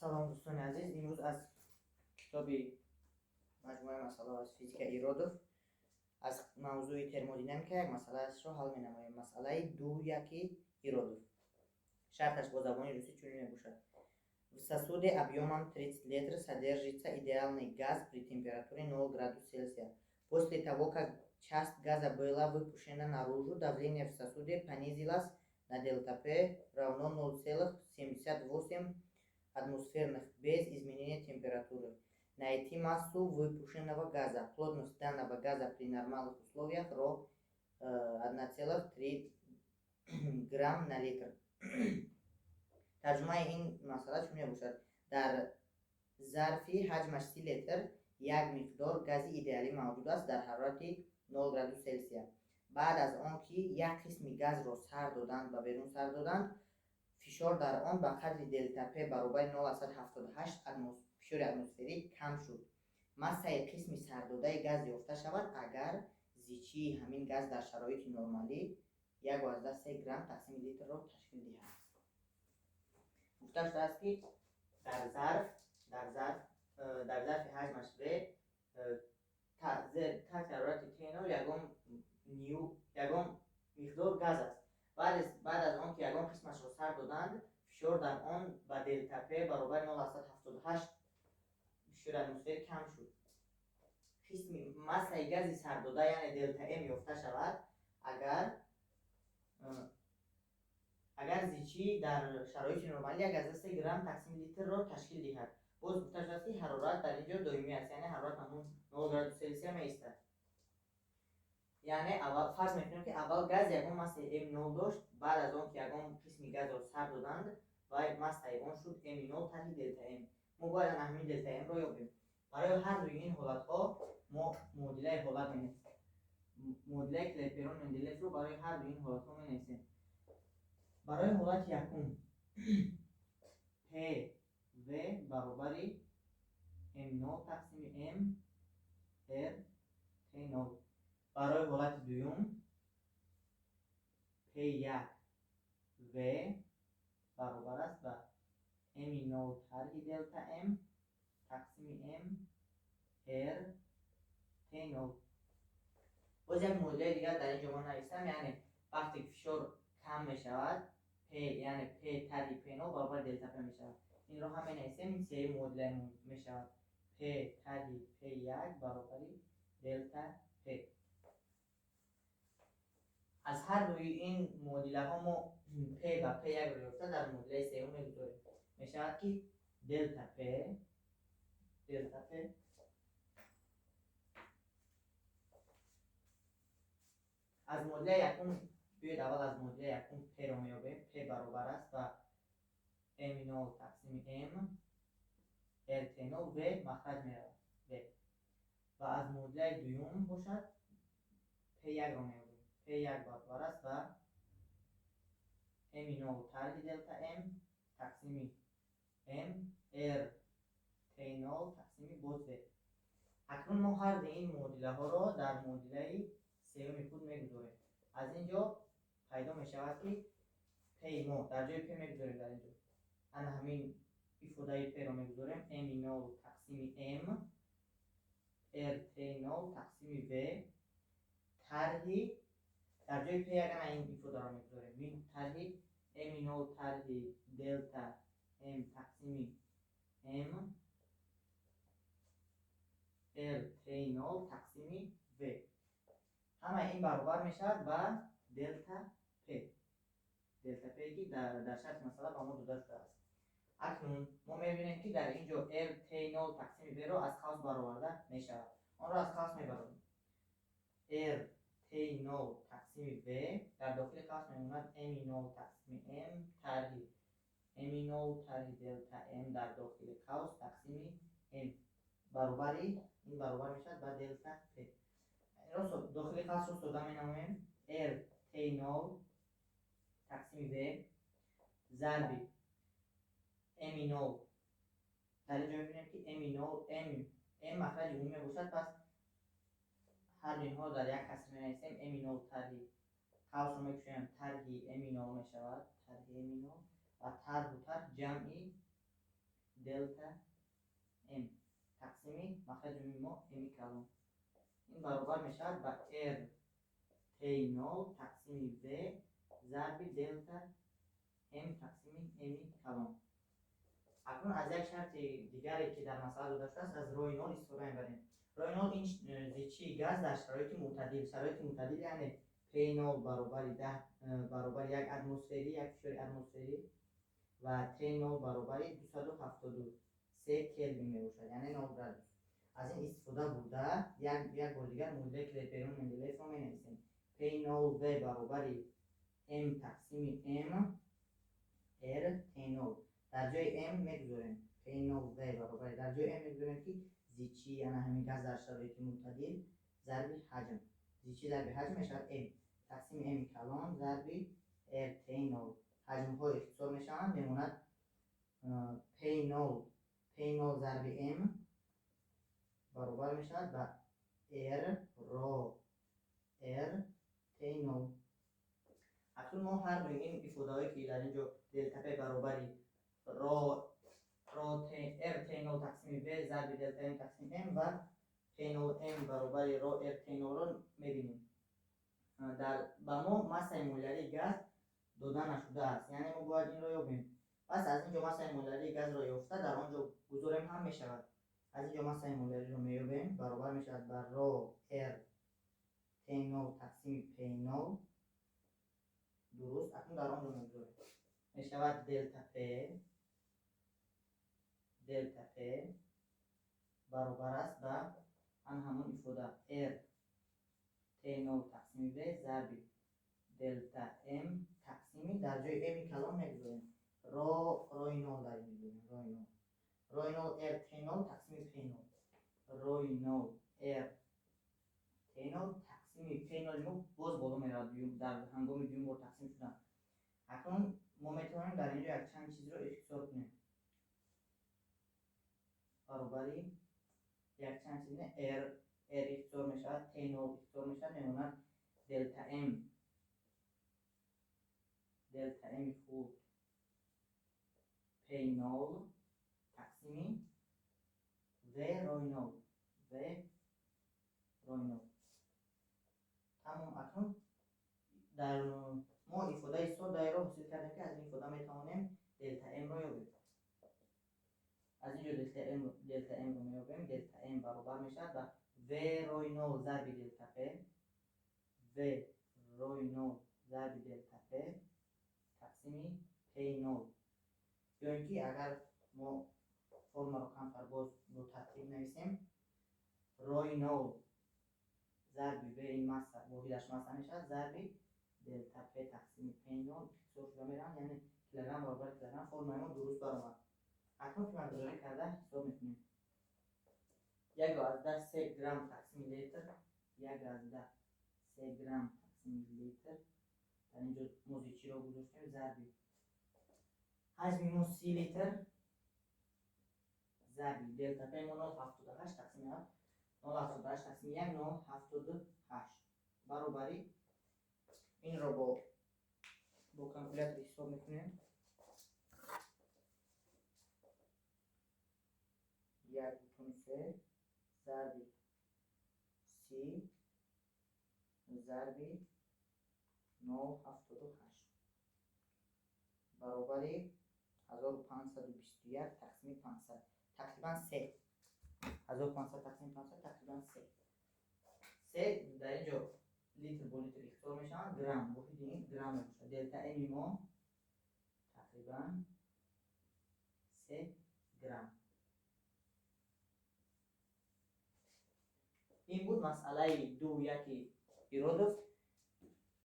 Салом, дӯстони азиз. Имрӯз аз китоби маҷмӯаи масъалаҳо аз физика Иродов аз мавзӯи термодинамика як масъалаашро ҳал менамоем. Масъалаи 2.1 Иродов. Шарташ бо забони русӣ чунин мебошад: В сосуде объемом 30 литров содержится идеальный газ при температуре 0 градус Цельсия. После того, как часть газа была выпущена наружу, давление в сосуде понизилось на дельта P равно 0,78 атмосферных без изменения температуры. Найти массу выпущенного газа. Плотность данного газа при нормальных условиях ро 1,3 грамм на литр. Тарҷумаи ин масъала чун мебошад: дар зарфи ҳаҷмаш 30 литр як миқдор гази идеалӣ мавҷуд аст дар ҳарорати 0 градус Селсия. Баъд аз он ки як қисми газро сар доданд, ба берун сар доданд, фишор дар он ба қадри делта П баробари 0,78 фишори атмосферӣ кам шуд. Массаи қисми сардодаи газ ёфта шавад, агар зичии ҳамин газ дар шароити нормалӣ 1,3 грамм тақсими литрро ташкил диҳад. Гуфта шудааст, ки дар зарфи ҳаҷмаш В таҳти ҳарорати Т0 ягон ню ягон миқдор газ аст. Баъд аз он ки ягон қисмашро сар доданд, фишор дар он ба делта П баробари 0,78 фишори атмосферӣ кам шуд. Қисми массаи гази сардода, яъне делта М, ёфта шавад, агар зичӣ дар шароити нормалӣ 1,3 грамм тақсими литрро ташкил диҳад. Боз гуфта шудааст, ки ҳарорат дар ин ҷо доимӣ аст, яъне ҳарорат ҳамон 0 градус Селсия меистад. Яъне аввал фарз мекунем, ки аввал газ ягон массаи М0 дошт. Баъд аз он ки ягон қисми газро сар доданд, вай массаи он шуд М0 тарҳи делта М. Мо бояд ана ҳамин делта М-ро ёбем. Барои ҳар дуи ин ҳолатҳо мо муодилаи ҳолат менависем. Муодилаи Клеперон Менделеевро барои ҳар дуи ин ҳолатҳо менависем. Барои ҳолати якум П В баробари М0 тақсими М Р Т0. Барои ҳолати дуюм П1 В баробар аст ба М0 тарҳи делта М тақсими М Р Т0. Боз як муодилаи дигар дар ин ҷо ман навистам, яъне вақте фишор кам мешавад, П, яъне П тарҳи П0 баробари делта П мешавад. Инро ҳам менависем. Ин сеюм муодилаи мешавад: П тарҳи П1 баробари делта П. Аз ҳар дуи ин муодилаҳо мо П ва П1-ро ёфта, дар муодилаи сеюм мегузорем. Мешавад, ки делта П аз муодилаи якум. Биёед, аввал аз муодилаи якум П-ро меёбем. П баробар аст ба М0 тақсими М РТ0, В махраҷ меравад, В. Ва аз муодилаи дуюм бошад П1-ро меёбем. П1 баробар аст ба М0 тарҳи делта М тақсими М Р Т0 тақсими боз В. Акнун мо ҳар дуи ин муодилаҳоро дар муодилаи сеюми худ мегузорем. Аз ин ҷо пайдо мешавад, ки П мо дар ҷои П мегузорем, дар ин ҷо ана ҳамин ифодаи П-ро мегузорем: М0 тақсими М РТ0 тақсими В тарҳи, дар ҷои П1 ана ин ифодаро мегузорем, тарҳи М0 тарҳи делта М тақсими М РТ0 тақсими В. Ҳамаи ин баробар мешавад ба делта П, делта П ки дар шарти масъала ба мо дода шудааст. Акнун мо мебинем, ки дар ин ҷо РТ0 тақсими В-ро аз қавс бароварда мешавад. Онро аз қавс мебарорем. РТ0 тақсими В дар дохили қавс мемонад М0 тақсими М тарҳи М0 тарҳи делта М дар дохили қавс тақсими М баробари, ин баробар мешавад ба делта П. Инро дохили қавсро сода менамоем: РТ0 тақсими В зарби М0. Дар ин ҷо мебинем, ки М0 М махраҷи умумӣ мебошад, пас ҳар ду инҳоро дар як каср менависем. М0 тарҳи, қавсро мекушоем, тарҳи М0 мешавад, тарҳи М0 ва тарҳу тарҳ ҷамъи делта м тақсими махраҷи умумии мо м калон. Ин баробар мешавад ба р т нол тақсими в зарби делта м тақсими м калон. Акнун аз як шарти дигаре, ки дар масъала дода шудааст, аз рои нол истифода мебарем. Рои нол ин зичии газ дар шароити мӯътадил. Шароити мӯътадил яъне п нол баробари даҳ баробари як атмосферӣ, як фишори атмосферӣ ва т нол баробари 273 келвин мебошад, яъне 0 градус. Аз ин истифода бурда як бор дигар муодилаи Клеперон Менделеевро менависем. П нол в баробари м тақсими м р т нол. Дар ҷои м мегузорем п нол в баробари, дар ҷои м мегузорем, ки зичӣ, яъне ҳамин газ дар шароити мӯътадил, зарби ҳаҷм. Зичӣ зарби ҳаҷм мешавад м тақсими м калон зарби р т нол. Ҳаҷмҳо ихтисор мешаванд, мемонад п нол, п нол зарби м баробар мешавад ба р ро р т нол. Акнун мо ҳар дуи ин ифодаҳое, ки дар ин ҷо делта п баробари ро ро т р т нол тақсими в зарби делта м тақсими м ва п нол м баробари ро р т нолро мебинем. Дар ба мо массаи молярии газ дода нашудааст, яъне мо бояд инро ёбем. Пас аз ин ҷо массаи молярии газро ёфта, дар он ҷо гузорем ҳам мешавад. Аз ин ҷо массаи моляриро меёбем, баробар мешавад ба ро р т нол тақсими п нол. Дуруст, акнун дар он ҷо мегузорем. Мешавад делта п, делта п баробар аст ба ан ҳамон ифода р т нол тақсими в зарби делта м тақсими, дар ҷои м калон мегузорем ро, рои нол дар ин мегузорем, рои нол, рои нол р т нол тақсими п нол, рои нол р т нол тақсими п ноли мо боз боло меравад дар ҳангоми дуюм бор тақсим шудан. Акнун мо метавонем дар ин ҷо якчанд чизро ихтисор кунем. Баробари якчанд чиз р р ихтисор мешавад, т нол ихтисор мешавад, мемонад делта м, делта м худ п нол тақсими в рои нол, в рои нол. Тамом. Акнун дар мо ифодаи соддаеро ҳосил кардем, ки аз ин ифода метавонем делта м-ро ёбем. Аз ин ҷо делта м-ро меёбем. Делта м баробар мешавад ба в рои нол зарби делта п, в рои нол зарби делта п тақсими п нол. Ё ин ки агар мо формаро камтар боз бо тартиб нависем, рои нол зарби в, ин масса, воҳидаш масса мешавад, зарби делта п тақсими п нол ихтисор шуда мераванд, яъне килограмм баробари килограмм, формаи мо дуруст баромад. Акнун қиматгузорӣ карда ҳисоб мекунем. 1,3 грамм тақсими литр, 1,3 грамм тақсими литр, дар ин ҷо мо зичиро гузоштем, зарби ҳаҷми мо 30 литр зарби делта п мо 0,78 тақсими 0,78 тақсими 1 0,78 баробари. Инро бо калкулятор ҳисоб мекунем. 1,3 зарби 30 зарби 0,78 баробари 1521 тақсими 500, тақрибан 3. 1500 тақсими 500 тақрибан 3. 3 дар ин ҷо литр бо литр ихтисор мешаванд, грамм, воҳиди ин грамм мебошад. Делта м мо тақрибан 3 грамм. Ин буд масъалаи 2.1 Иродов.